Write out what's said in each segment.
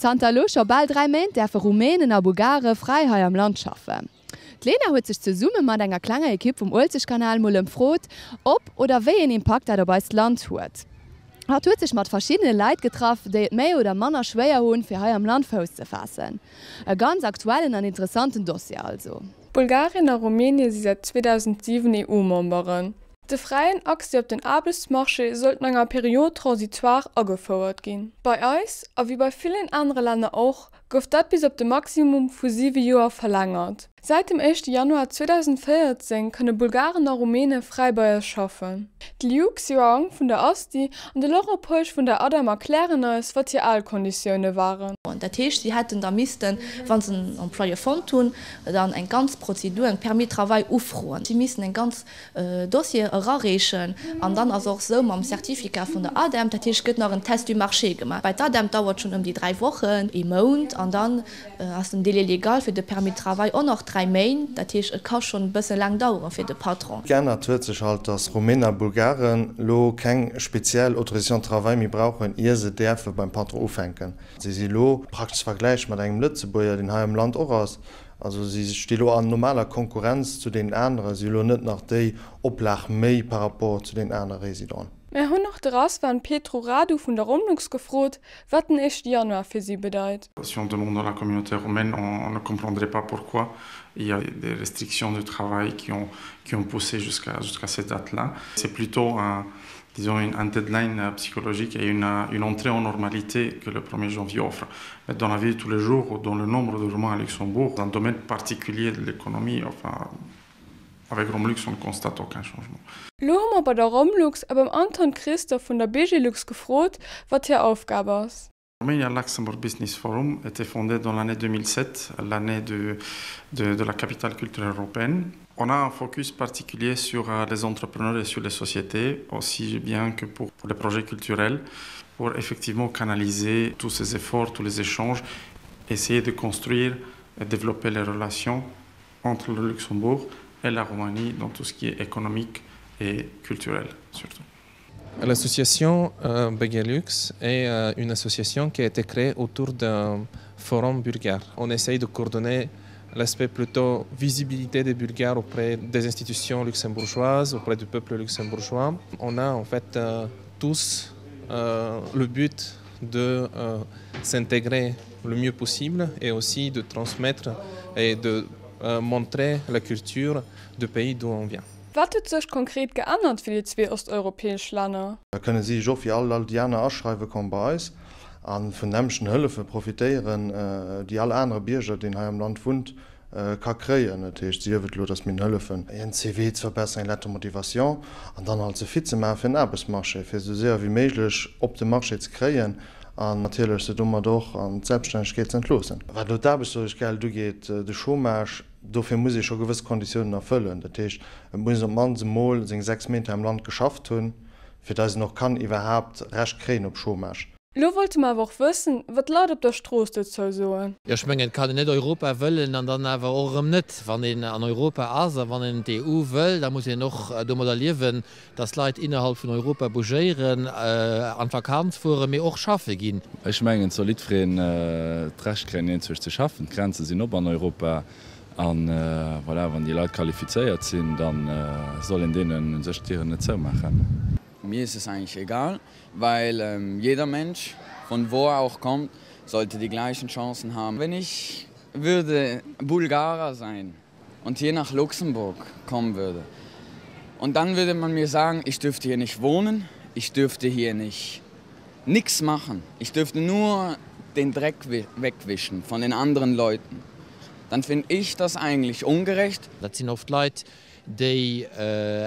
Zanter elo scho bal 3 Méint däerfe Rumänen a Bulgare fräi hei am Land schaffen. D'Lena huet sech zesumme mat enger klenger Ekipp vum Uelzechtkanal mol ëmfrot, ob oder wéi een Impakt dat op eist Land huet. Hatt huet sech mat verschiddene Leit getraff, déi et méi oder manner schwéier hunn, fir hei am Land Fouss ze faassen. E ganz aktuellen an interessanten Dossier also. Bulgarien a Rumänien si säit 2007 EU-Memberen. De fräien Accès op den Aarbechtsmarché sollt no enger Période transitoire agefouert ginn. Bei eis, a wéi bei villen anere Länner och, gouf dat bis op de Maximum vu siwe Joer verlängert. Säit dem éischte Januar 2014 kënne Bulgaren a Rumäne fräi bei eis schaffen. D'Liu Xiaoang vun der Asti an de Laurent Peusch vun der ADEM erklären eis, wat hir al Konditioune waren. Dat heescht, si hätten da missten, wa se en Employeur fonnt hunn, dann eng ganz Prozedur, eng Permis de travail ufroen. Si missten eng ganz Dossier erareechen an dann ass och esou mam Certificat vun der ADEM, dat heescht et gëtt nach en Test du marché gemaach. Bei d'ADEM dauert schonn ëm déi 3 Wochen, ee Mount an dann ass den Délai légal fir de Permis de travail och nach 3 Méint. Dat heescht et ka schonn e bësse laang dauere fir de Patron. Geännert huet sech halt, dass Rumänen a Bulgaren elo keng speziell Autorisation de travail méi brauchen, ier se däerfe beim Patron ufänken. Si si elo praktesch ze vergläiche mat engem Lëtzebuerger, deen hei am Land och ass. Also si sti lo an normaler Konkurrenz zu deenen aneren, si hu lo net nach déi Oplag méi par rapport zu deenen anere Résidenten. Mär hunn och de Razvan Petru Radu vun der Romlux gefrot, wat den éischte Januar fir si bedeit. Si on demande à la communauté roumaine, on ne comprendrait pas pourquoi il y a des restrictions de travail qui ont, qui ont poussé jusqu'à jusqu'à cette date-là. C'est plutôt un, disons une, un deadline psychologique et une, une entrée en normalité que le 1er janvier offre. Mais dans la vie de tous les jours, dans le nombre de Romains à Luxembourg, un domaine particulier de l'économie, enfin, avec Romlux, on ne constate aucun changement. Lo hu mer bei der Romlux a beim Anton Christophe vun der BGLux gefrot, wat hir Aufgab ass. Romania Luxembourg Business Forum était fondé dans l'année 2007, l'année de, de, de la capitale culturelle européenne. On a un focus particulier sur euh, les entrepreneurs et sur les sociétés, aussi bien que pour, pour les projets culturels, pour effectivement canaliser tous ces efforts, tous les échanges, essayer de construire et développer les relations entre le Luxembourg et la Roumanie dans tout ce qui est économique et culturel surtout. L'association euh, Begelux est euh, une association qui a été créée autour d'un forum bulgare. On essaye de coordonner l'aspect plutôt visibilité des Bulgares auprès des institutions luxembourgeoises, auprès du peuple luxembourgeois. On a en fait euh, tous euh, le but de euh, s'intégrer le mieux possible et aussi de transmettre et de euh, montrer la culture du pays d'où on vient. Wat huet sech konkret geännert fir déi zwee osteuropäesch Länner? Da kënne si sech och wéi all all déi aner aschreiwe kommen bei eis a vun nämmlechten Hëllefe profitéieren, déi all anere Bierger, deen hei am Land wunnt, ka kréien. Dat heescht, sief et elo, datt mir hinnen hëllefen, hiren CV ze verbesseren, eng Lettre de motivation, an dann halt se fit ze maache fir den Aarbechtsmarché, fir se esou séier wéi méiglech op de Marché ze kréien an natierlech se domat och an d'Selbststännegkeet ze entloossen. Wat elo d'Aarbechtslosegeld ugeet, de Chômage, Dofir muss ee scho gewëss Konditiounen erfëllen. Dat heescht, et muss een op d'mannst emol seng 6 Méint hei am Land geschafft hunn, fir dass een och kann iwwerhaapt Recht kréien op Chômage. Elo wollte mer awer och wëssen, wat d'Leit op der Strooss dozou soen. Jo, ech mengen, et kann een net Europa wëllen an dann awer och erëm net. Wann een an Europa ass a wann een d'EU wëll, da muss een och domadder liewen, dass Leit innerhalb vun Europa bougéieren, an d'Vakanz fueren, mee och schaffe ginn. Ech mengen, et soll jiddwereen d'Recht kréien, iergendwousch ze schaffen. D'Grenze sinn op an Europa. A voilà, wann déi Leit qualifizéiert sinn, da soll een deenen u sech d'Dieren net zoumaachen. Mir ist es eigentlich egal, weil jeder Mensch, von wo er auch kommt, sollte die gleichen Chancen haben. Wenn ich würde Bulgarer sein, und hier nach Luxemburg kommen würde. Und dann würde man mir sagen, ich dürfte hier nicht wohnen, ich dürfte hier nicht nichts machen. Ich dürfte nur den Dreck wegwischen von den anderen Leuten. Dann finde ich das eigentlich ungerecht. Dat sinn oft Leit, déi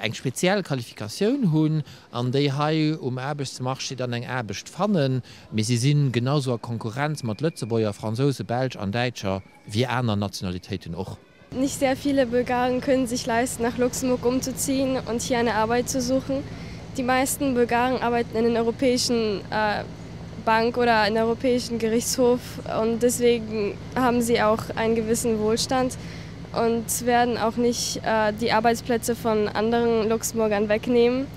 eng speziell Qualifikatioun hunn an déi hei um Aarbechtsmarché dann eng Aarbecht fannen. Mee si si genau sou a Konkurrenz mat Lëtzebuerger, Fransousen, Belsch an Däitscher. Wéi aner Nationalitéiten och. Nicht sehr viele Bulgaren können sich leisten, nach Luxemburg umzuziehen und hier eine Arbeit zu suchen. Die meisten Bulgaren arbeiten in den europäischen äh, Bank oder in europäischen Gerichtshof und deswegen haben sie auch einen gewissen Wohlstand und werden auch nicht äh, die Arbeitsplätze von anderen Luxemburgern wegnehmen.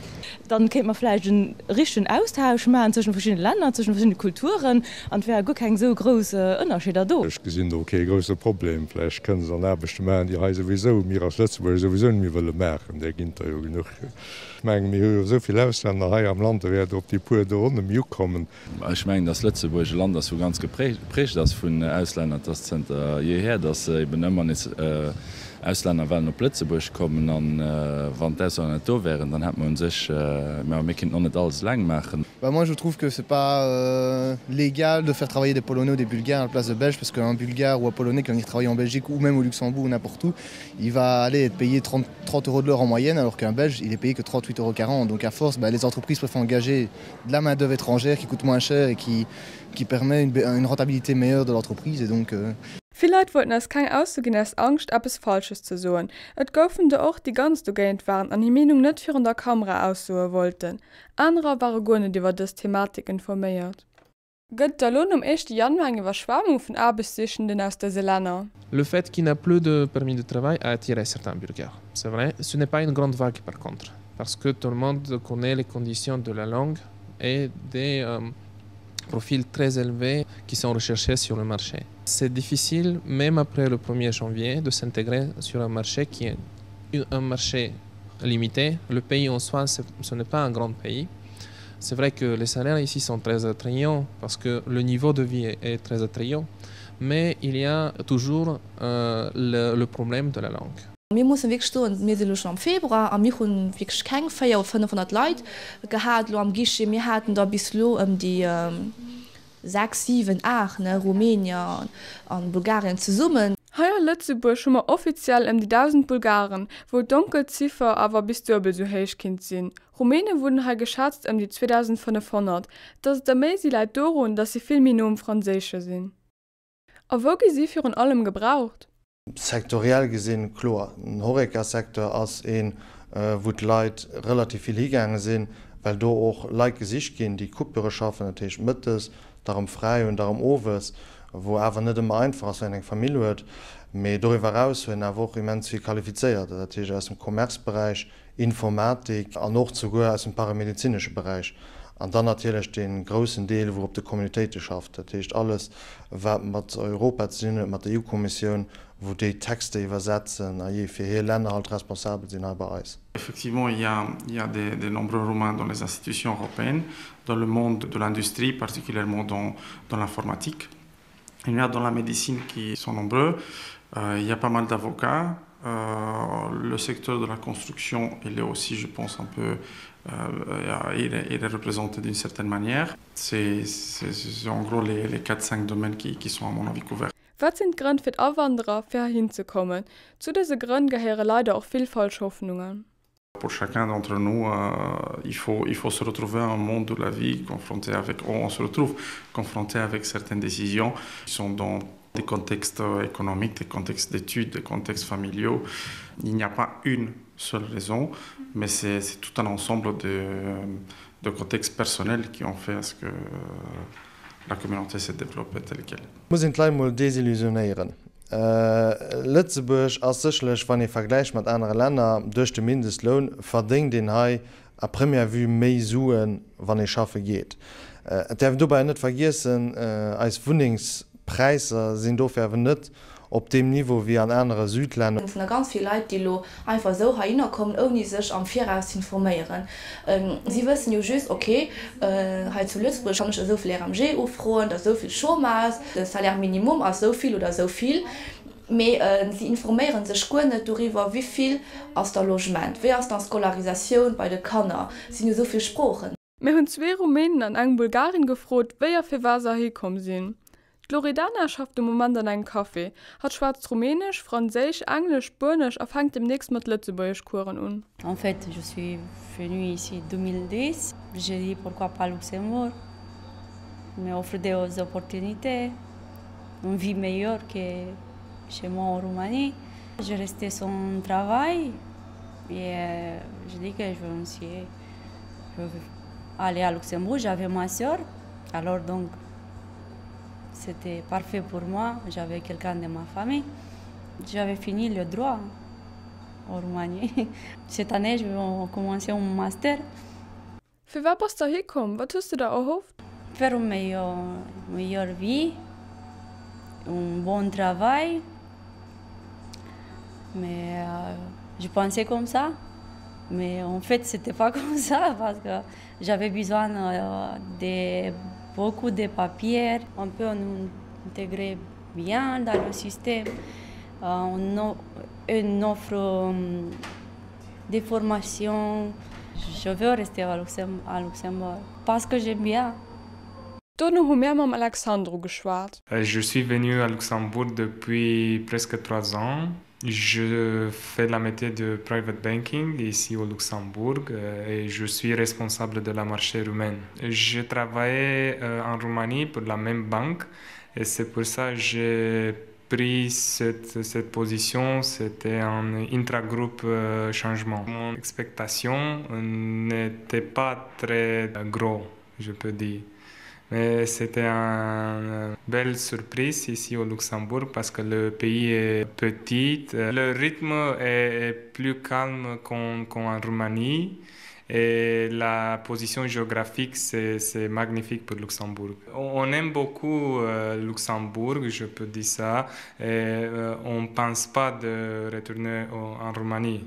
Dann kéinte mer vläicht en richtegen Austausch maachen zwëschen verschiddene Länner, zwëschen verschiddene Kulturen an et wäre guer keng esou grouss Ënnerscheeder do. Ech gesinn do kee grousse Problem. Vläicht kënne se dann Aarbechte maachen, déi hei souwisou mir als Lëtzebuerger souwisou net méi wëlle maachen. Där ginn et der jo genuch. Ech mengen, mir hu jo esou vill Auslänner hei am Land, da wäert op déi puer do och net méi ukommen. Ech mengen, dass Lëtzebuerg e Land ass, wou ganz geprägt ass vun Auslänner. Et ass zënter jeeher, dass eben ëmmer nees Auslänner wellen op Lëtzebuerg kommen. An wann d'Auslänner net do wären, dann hätt mer un sech, mä mir kinnten och net alles eleng maachen. Bah moi je trouve que c'est pas légal de faire travailler des Polonais ou des Bulgares à la place de Belges parce qu'un Bulgare ou un Polonais qui va venir travailler en Belgique ou même au Luxembourg ou n'importe où, il va aller être payé 30, 30 euros de l'heure en moyenne alors qu'un Belge il est payé que 38,40 euros. Donc à force, bah, les entreprises préfèrent engager de la main d'œuvre étrangère qui coûte moins cher et qui, qui permet une, une rentabilité meilleure de l'entreprise et donc euh, Vill Leit wollten eis keng Ausso ginn aus Angscht, eppes Falsches ze soen. Et goufen der och, déi ganz dogéint waren an hir Meenung net virun der Kamera aussoe wollten. Anerer ware guer net iwwer dës Thematik informéiert. Gëtt et da lo nom éischte Januar eng Iwwerschwemmung vun Aarbechtssichenden aus dëse Länner? Le fait qu'il n'a plus de permis de travail a attiré certains Bulgares. C'est vrai, ce n'est pas une grande vague par contre, parce que tout le monde connaît les conditions de la langue et des euh, profils très élevés qui sont recherchés sur le marché. C'est difficile, même après le 1er janvier, de s'intégrer sur un marché qui est un marché limité. Le pays en soi, ce n'est pas un grand pays. C'est vrai que les salaires ici sont très attrayants parce que le niveau de vie est, est très attrayant, mais il y a toujours euh, le, le problème de la langue. Mir mussen wierklech soen, mir sinn elo schonn am Februar a mir hu wierklech keng 4 oder 500 Leit gehat elo am Guichet. Mir haten der bis elo ëm déi 6, 7, 8, ne, Rumänier an Bulgarien zesummen. Hei a Lëtzebuerg hu mer offiziell ëm déi 1.000 Bulgaren, wou d'Donkelziffer awer bis duebel sou héich kinnt sinn. Rumäne wunnen hei geschätzt ëm déi 2.500. Datt et der méi si läit dorun, datt si vill méi no um Franséische sinn. A wou gi si virun allem gebraucht? Sektoriell gesinn, kloer, den Horeca-Secteur ass een, wou d'Leit relativ vill higaange sinn, well do och Leit gesicht ginn, déi Coupure schaffen, dat heescht mëttes, da rëm fräi hunn, da rëm owes, wou awer net ëmmer einfach ass, wann een eng Famill huet. Mee doriwwer eraus huet een awer och immens vill Qualifizéierter, dat heescht aus dem Commerce-Beräich, Informatik an och souguer aus dem paramedezinesche Beräich. An dann natierlech dee groussen Deel, wou op de Communautéite schafft, dat heescht alles, wat mat Europa ze dinn huet, mat der EU-Kommissioun, wou déi Texter iwwersetzen a jee fir hir Länner halt responsabel sinn hei bei eis. Effectivement, il y a, il y a des, des nombreux Roumains dans les institutions européennes, dans le monde de l'industrie, particulièrement dans, dans l'informatique. Il y en a dans la médecine qui sont nombreux. Euh, il y a pas mal d'avocats. Euh, le secteur de la construction, il est aussi, je pense, un peu euh, il, est, il est représenté d'une certaine manière. C'est en gros les, les 4-5 domaines qui, qui sont à mon avis couverts. Wat sinn d'Grënn fir d'Awanderer, fir heihin ze kommen? Zu dëse Grënn gehéiere leider och vill falsch Hoffnungen. Pour chacun d'entre nous, euh, il, faut, il faut se retrouver un monde de la vie confronté avec on se retrouve confronté avec certaines décisions qui sont dans des contextes économiques, des contextes d'études, des contextes familiaux. Il n'y a pas une seule raison, mais c'est tout un ensemble de, de contextes personnels qui ont fait à ce que la communauté s'est développée telle qu'elle. Muss een d'Leit mol desillusionéieren. Lëtzebuerg ass sécherlech, wann ee vergläicht mat anere Länner, duerch de Mindestloun verdéngt een hei à première vue méi Suen, wann ee schaffe geet. Et däerf een dobäi net vergiessen, eis Wunnengspräisser sinn dofir awer net op deem Niveau wéi an anere Südlänner. Et sinn der ganz vill Leit, déi elo einfach esou heihinner kommen, ouni sech am Viraus z'informéieren. Si wëssen jo just, ok, hei zu Lëtzebuerg kann ech esou vill RMG ufroen, da esou vill Chômage, de Salaire minimum ass esou vill oder esou vill, mee si informéiere sech guer net doriwwer, wéi vill ass da Logement, wéi ass dann d'Scolarisatioun bei de Kanner, et sinn jo esou vill Sproochen. Mir hunn zwee Rumänen an eng Bulgarin gefrot, wéi a firwat se heihi komm sinn. D'Loredana schafft de Moment an engem Café. Hatt schwätzt Rumänesch, Franséisch, Englesch, Spuenesch a fänkt demnächst mat Lëtzebuergeschcoursen un. En fait, je suis venue ici 2010, j'ai dit pourquoi pas Luxembourg me offre des opportunités, une vie meilleure que chez moi en Roumanie. J'ai resté sans travail et euh, je dis que je veux essayer. Je veux aller à Luxembourg, j'avais ma sœur, alors donc c'était parfait pour moi, j'avais quelqu'un de ma famille. J'avais fini le droit en Roumanie. Cette année, je vais commencer un master. Firwat bass de hikomm? Wat hues de der erhofft? Faire un meilleur, meilleure vie, un bon travail. Mais euh, je pensais comme ça. Mais en fait, c'était pas comme ça parce que j'avais besoin euh, de beaucoup de papiers. On peut nous intégrer bien dans le système. Euh, on, on offre euh, des formations. Je veux rester à Luxembourg, à Luxembourg parce que j'aime bien. Dono hu mär mam Alexandru geschwat. Je suis venu à Luxembourg depuis presque trois ans. Je fais la métier de private banking ici au Luxembourg et je suis responsable de la marché roumaine. J'ai travaillé en Roumanie pour la même banque et c'est pour ça que j'ai pris cette, cette position, c'était un intragroupe euh, changement. Mon expectation n'était pas très gros, je peux dire. Mais c'était une belle surprise ici au Luxembourg parce que le pays est petit. Le rythme est plus calme qu'en qu Roumanie. Et la position géographique, c'est magnifique pour Luxembourg. On aime beaucoup euh, Luxembourg, je peux dire ça, et euh, on ne pense pas de retourner au, en Roumanie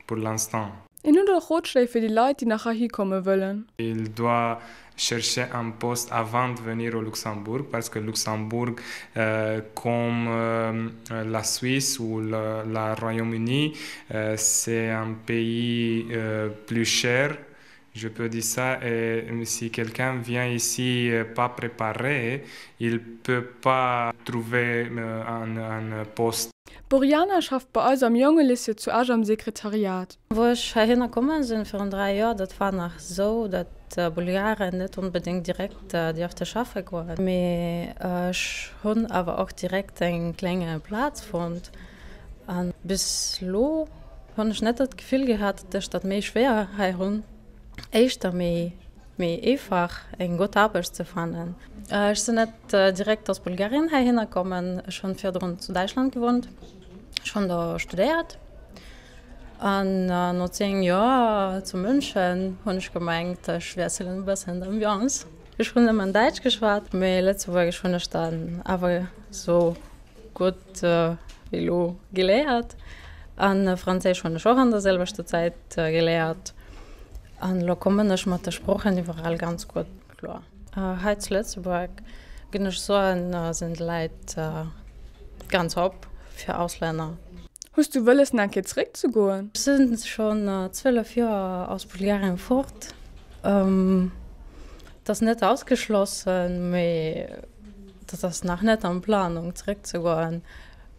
pour l'instant. Hien huet och Rotschléi fir déi Leit, déi nach heihi komme wëllen. Il doit chercher un poste avant de venir au Luxembourg parce que Luxembourg euh, comme euh, la Suisse ou le, la Royaume-Uni euh, c'est un pays euh, plus cher je peux dire ça et si quelqu'un vient ici euh, pas préparé il peut pas trouver euh, un, un poste D'Boriana schafft bei eis am Jongelycée zu Esch am Sekretariat. Wou ech heihinner kommen sinn, virun 3 Joer, dat war nach esou, datt Bulgaren net onbedéngt direkt dierfte schaffe goen. Mee ech hunn awer och direkt eng kleng Plaz fonnt. A bis elo hunn ech net dat Gefill gehat, datt ech dat méi schwéier hei hunn, éischter méi méi eefach eng gutt Aarbecht ze fannen. Ech sinn net direkt aus Bulgarien heihinner kommen, ech hunn virdrun zu Däitschland gewunnt, ech hunn do studéiert an no 10 Joer zu München hunn ech gemengt, ech wiesselen e bëssen d'Ambiance. Ech hunn ëmmer Däitsch geschwat, mee Lëtzebuergesch hunn ech dann awer sou gutt wéi elo geléiert an Franséisch hunn ech och an der selwechter Zäit geléiert. An elo kommen ech mat de Sproochen iwwerall ganz gutt kloer. Hei zu Lëtzebuerg, ginn ech soen, sinn d'Leit ganz op fir Auslänner. Hues du wëlles nach eng Kéier zeréck ze goen? Ech sinn schonn 12 Joer aus Bulgarien fort. Et ass net ausgeschlossen, mee dat ass nach net an Planung zeréck ze goen.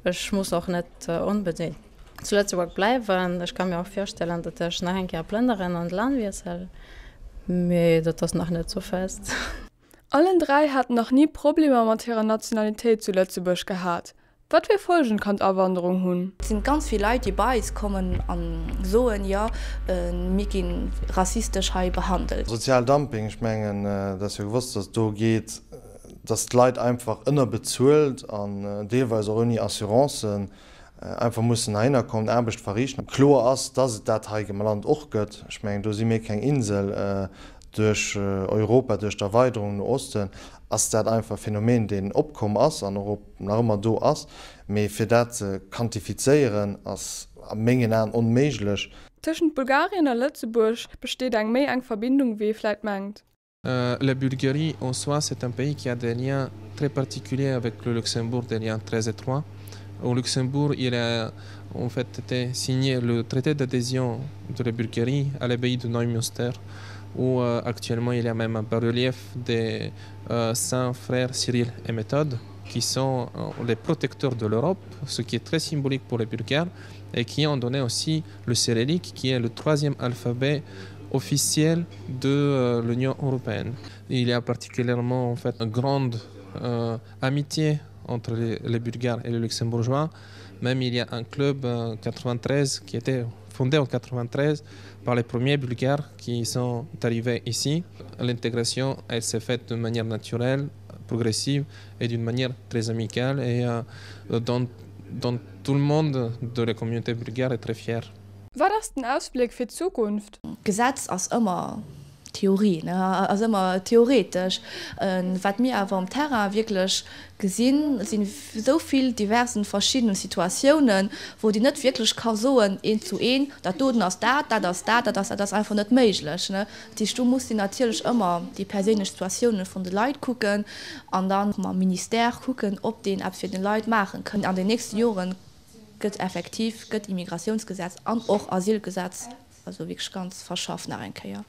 Ech muss och net onbedéngt zu Lëtzebuerg bleiwen. Ech ka mir och virstellen, datt ech nach eng Kéier plënneren an d'Land wiessel, mee dat ass nach net sou fest. Allen 3 haten nach ni Problemer mat hirer Nationalitéit zu Lëtzebuerg gehat. Wat fir Folgen kann d'Awanderung hunn? Et sinn ganz vill Leit, déi bei eis kommen a soen, jo, mir gi rassistesch hei behandelt. Sozialdumping, ech mengen, dat ass jo gewosst, datt et do geet, datt d'Leit einfach ënnerbezuelt an deelweis och ouni Assurancen einfach mussen heihinner kommen, Aarbecht verriichten. Kloer ass, datt et dat hei am Land och gëtt. Ech mengen, do si mir keng Insel. Duerch Europa, duerch d'Erweiderung no Osten ass dat einfach e Phänomen, deen opkomm ass an och nach ëmmer do ass. Mee fir dat ze quantifizéieren, ass a mengen Aen onméiglech. Tëschent Bulgarien a Lëtzebuerg besteet eng méi enk Verbindung, wéi ee vläit mengt. La Bulgarie en soi, c'est un pays qui a des liens très particuliers avec le Luxembourg, des liens très étroits. Au Luxembourg, il a en fait été signé le traité d'adhésion de la Bulgarie à l'abbaye de Neumünster, où euh, actuellement il y a même un bas-relief des euh, saints frères Cyril et Méthode, qui sont euh, les protecteurs de l'Europe, ce qui est très symbolique pour les Bulgares, et qui ont donné aussi le cyrillique, qui est le troisième alphabet officiel de euh, l'Union européenne. Il y a particulièrement en fait une grande euh, amitié entre les, les Bulgares et les Luxembourgeois. Même il y a un club euh, 93 qui était fondé en 93 par les premiers Bulgares qui sont arrivés ici. L'intégration, elle s'est faite de manière naturelle, progressive et d'une manière très amicale et euh, dont, dont tout le monde de la communauté bulgare est très fier. Wat ass den Ausbléck fir d'Zukunft? D'Gesetz ass ëmmer. Theorie, ne, ass ëmmer theoretesch. Wat mir awer um Terrain wierklech gesinn, sinn esou vill diversen verschiddenen Situatiounen, wou dir net wierklech ka soen, eent zu een, dat doten ass dat, dat ass dat, dat ass dat, ass einfach net méiglech, ne. Dat heescht, do muss een natierlech ëmmer déi perséinlech Situatiounen vun de Leit kucken an da mam Ministère kucken, ob deen eppes fir den Leit maachen kënn. An den nächste Joren gëtt effektiv, gëtt Immigratiounsgesetz an och Asylgesetz also wierklech ganz verschafft nach eng Kéier.